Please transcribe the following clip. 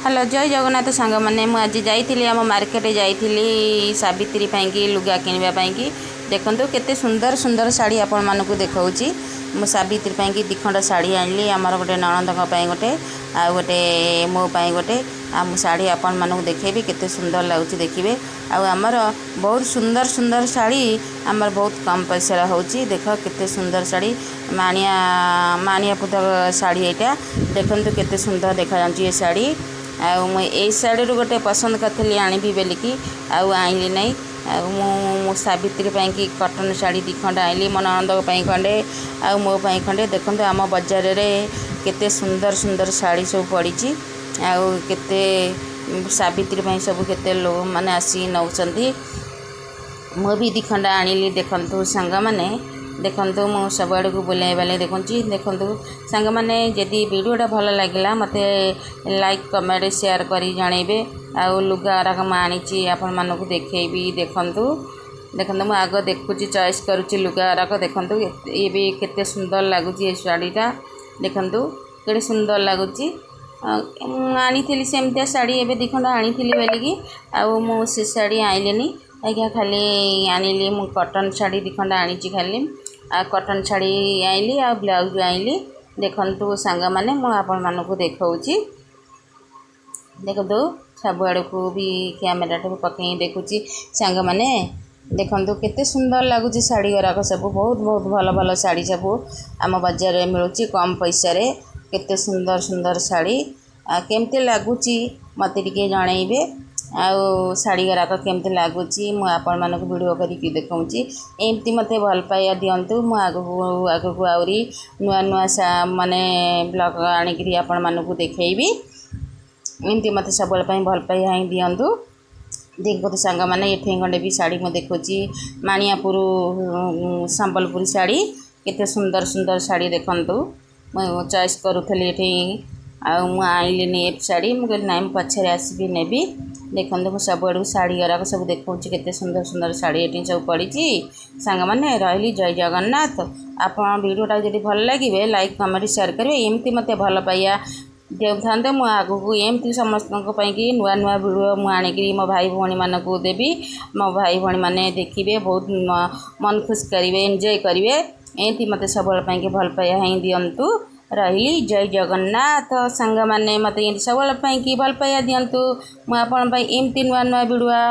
Hello, ଜୟ ଜଗନ୍ନାଥ ସାଙ୍ଗମାନେ। ମୁଁ ଆଜି ଯାଇଥିଲି, ଆମ ମାର୍କେଟ ଯାଇଥିଲି ସାବିତ୍ରୀ ପାଇଁକି ଲୁଗା କିଣିବା ପାଇଁକି। ଦେଖନ୍ତୁ, କେତେ ସୁନ୍ଦର ସୁନ୍ଦର ଶାଢ଼ୀ ଆପଣମାନଙ୍କୁ ଦେଖାଉଛି। ମୁଁ ସାବିତ୍ରୀ ପାଇଁକି 2 ଖଣ୍ଡ ଶାଢ଼ୀ ଆଣିଲି। ଆମର ଗୋଟେ ନଣନ୍ଦଙ୍କ ପାଇଁ ଗୋଟେ ଆଉ ଗୋଟେ ମୋ ପାଇଁ ଗୋଟେ। ଆଉ ମୁଁ ଶାଢ଼ୀ ଆପଣମାନଙ୍କୁ ଦେଖେଇବି, କେତେ ସୁନ୍ଦର ଲାଗୁଛି ଦେଖିବେ। ଆଉ ଆମର ବହୁତ ସୁନ୍ଦର ସୁନ୍ଦର ଶାଢ଼ୀ ଆମର ବହୁତ କମ୍ ପଇସାରେ ହେଉଛି। ଦେଖ, କେତେ ସୁନ୍ଦର ଶାଢ଼ୀ, ମାଣିଆ ମାଣିଆ ପୁତ ଶାଢ଼ୀ ଏଇଟା। ଦେଖନ୍ତୁ, କେତେ ସୁନ୍ଦର ଦେଖାଯାଉଛି ଏ ଶାଢ଼ୀ। ଆଉ ମୁଁ ଏଇ ଶାଢ଼ୀରୁ ଗୋଟେ ପସନ୍ଦ କରିଥିଲି ଆଣିବି ବୋଲିକି, ଆଉ ଆଣିଲି ନାହିଁ। ଆଉ ମୁଁ ମୋ ସାବିତ୍ରୀ ପାଇଁକି କଟନ୍ ଶାଢ଼ୀ 2 ଖଣ୍ଡ ଆଣିଲି, ମୋ ନଣନ୍ଦଙ୍କ ପାଇଁ ଖଣ୍ଡେ ଆଉ ମୋ ପାଇଁ ଖଣ୍ଡେ। ଦେଖନ୍ତୁ, ଆମ ବଜାରରେ କେତେ ସୁନ୍ଦର ସୁନ୍ଦର ଶାଢ଼ୀ ସବୁ ପଡ଼ିଛି ଆଉ କେତେ ସାବିତ୍ରୀ ପାଇଁ ସବୁ କେତେ ଲୋକମାନେ ଆସିକି ନେଉଛନ୍ତି। ମୁଁ ବି 2 ଖଣ୍ଡ ଆଣିଲି। ଦେଖନ୍ତୁ ସାଙ୍ଗମାନେ, ଦେଖନ୍ତୁ, ମୁଁ ସବୁଆଡ଼କୁ ବୁଲାଇ ବାଲାଇ ଦେଖୁଛି। ଦେଖନ୍ତୁ ସାଙ୍ଗମାନେ, ଯଦି ଭିଡ଼ିଓଟା ଭଲ ଲାଗିଲା, ମୋତେ ଲାଇକ୍, କମେଣ୍ଟ, ସେୟାର କରି ଜଣାଇବେ। ଆଉ ଲୁଗା ଗୁଡ଼ାକ ମୁଁ ଆଣିଛି, ଆପଣମାନଙ୍କୁ ଦେଖେଇବି। ଦେଖନ୍ତୁ, ଦେଖନ୍ତୁ, ମୁଁ ଆଗ ଦେଖୁଛି, ଚଏସ୍ କରୁଛି ଲୁଗା ଗୁଡ଼ାକ। ଦେଖନ୍ତୁ, ଇଏ ବି କେତେ ସୁନ୍ଦର ଲାଗୁଛି। ଏ ଶାଢ଼ୀଟା ଦେଖନ୍ତୁ, କେତେ ସୁନ୍ଦର ଲାଗୁଛି। ମୁଁ ଆଣିଥିଲି ସେମିତିଆ ଶାଢ଼ୀ ଏବେ 2 ଖଣ୍ଡ ଆଣିଥିଲି ବୋଲିକି ଆଉ ମୁଁ ସେ ଶାଢ଼ୀ ଆଣିଲିନି ଆଜ୍ଞା। ଖାଲି ଆଣିଲି ମୁଁ କଟନ୍ ଶାଢ଼ୀ 2 ଖଣ୍ଡ ଆଣିଛି ଖାଲି। ଆଉ କଟନ୍ ଶାଢ଼ୀ ଆଣିଲି ଆଉ ବ୍ଲାଉଜ୍ ଆଣିଲି। ଦେଖନ୍ତୁ ସାଙ୍ଗମାନେ, ମୁଁ ଆପଣମାନଙ୍କୁ ଦେଖାଉଛି। ଦେଖନ୍ତୁ, ସବୁଆଡ଼କୁ ବି କ୍ୟାମେରାଟାକୁ ପକାଇକି ଦେଖୁଛି। ସାଙ୍ଗମାନେ, ଦେଖନ୍ତୁ, କେତେ ସୁନ୍ଦର ଲାଗୁଛି ଶାଢ଼ୀ ଗୁଡ଼ାକ ସବୁ। ବହୁତ ବହୁତ ଭଲ ଭଲ ଶାଢ଼ୀ ସବୁ ଆମ ବଜାରରେ ମିଳୁଛି କମ୍ ପଇସାରେ। କେତେ ସୁନ୍ଦର ସୁନ୍ଦର ଶାଢ଼ୀ। ଆଉ କେମିତି ଲାଗୁଛି, ମୋତେ ଟିକେ ଜଣେଇବେ। ଆଉ ଶାଢ଼ୀ ଗୁଡ଼ାକ କେମିତି ଲାଗୁଛି, ମୁଁ ଆପଣମାନଙ୍କୁ ଭିଡ଼ିଓ କରିକି ଦେଖାଉଛି। ଏମିତି ମୋତେ ଭଲ ପାଇବା ଦିଅନ୍ତୁ, ମୁଁ ଆଗକୁ ଆଗକୁ ଆହୁରି ନୂଆ ନୂଆ ମାନେ ବ୍ଲଗ୍ ଆଣିକିରି ଆପଣମାନଙ୍କୁ ଦେଖେଇବି। ଏମିତି ମୋତେ ସବୁବେଳେ ପାଇଁ ଭଲ ପାଇବା ହିଁ ଦିଅନ୍ତୁ। ଦେଖନ୍ତୁ ସାଙ୍ଗମାନେ, ଏଠି ଖଣ୍ଡେ ବି ଶାଢ଼ୀ ମୁଁ ଦେଖୁଛି, ମାଣିଆପୁର ସମ୍ବଲପୁରୀ ଶାଢ଼ୀ। କେତେ ସୁନ୍ଦର ସୁନ୍ଦର ଶାଢ଼ୀ ଦେଖନ୍ତୁ। ମୁଁ ଚଏସ୍ କରୁଥିଲି ଏଠି, ଆଉ ମୁଁ ଆଣିଲିନି ଏ ଶାଢ଼ୀ। ମୁଁ କହିଲି, ନାଇଁ, ମୁଁ ପଛରେ ଆସିବି, ନେବି। ଦେଖନ୍ତୁ, ମୁଁ ସବୁଆଡ଼କୁ ଶାଢ଼ୀ ଗୁଡ଼ାକ ସବୁ ଦେଖାଉଛି। କେତେ ସୁନ୍ଦର ସୁନ୍ଦର ଶାଢ଼ୀ ଏଠି ସବୁ ପଡ଼ିଛି। ସାଙ୍ଗମାନେ, ରହିଲି, ଜୟ ଜଗନ୍ନାଥ। ଆପଣ ଭିଡ଼ିଓଟା ଯଦି ଭଲ ଲାଗିବେ, ଲାଇକ୍, କମେଣ୍ଟ, ସେୟାର କରିବେ। ଏମିତି ମୋତେ ଭଲ ପାଇବା ଦେଉଥାନ୍ତେ, ମୁଁ ଆଗକୁ ଏମିତି ସମସ୍ତଙ୍କ ପାଇଁକି ନୂଆ ନୂଆ ଭିଡ଼ିଓ ମୁଁ ଆଣିକିରି ମୋ ଭାଇ ଭଉଣୀମାନଙ୍କୁ ଦେବି। ମୋ ଭାଇ ଭଉଣୀମାନେ ଦେଖିବେ, ବହୁତ ମନ ଖୁସି କରିବେ, ଏନ୍ଜୟ କରିବେ। ଏମିତି ମୋତେ ସବୁବେଳେ ପାଇଁକି ଭଲ ପାଇବା ହିଁ ଦିଅନ୍ତୁ। ରହିଲି, ଜୟ ଜଗନ୍ନାଥ। ସାଙ୍ଗମାନେ, ମୋତେ ଏମିତି ସବୁବେଳେ ପାଇଁକି ଭଲ ପାଇବା ଦିଅନ୍ତୁ, ମୁଁ ଆପଣଙ୍କ ପାଇଁ ଏମିତି ନୂଆ ନୂଆ ଭିଡ଼ିଓ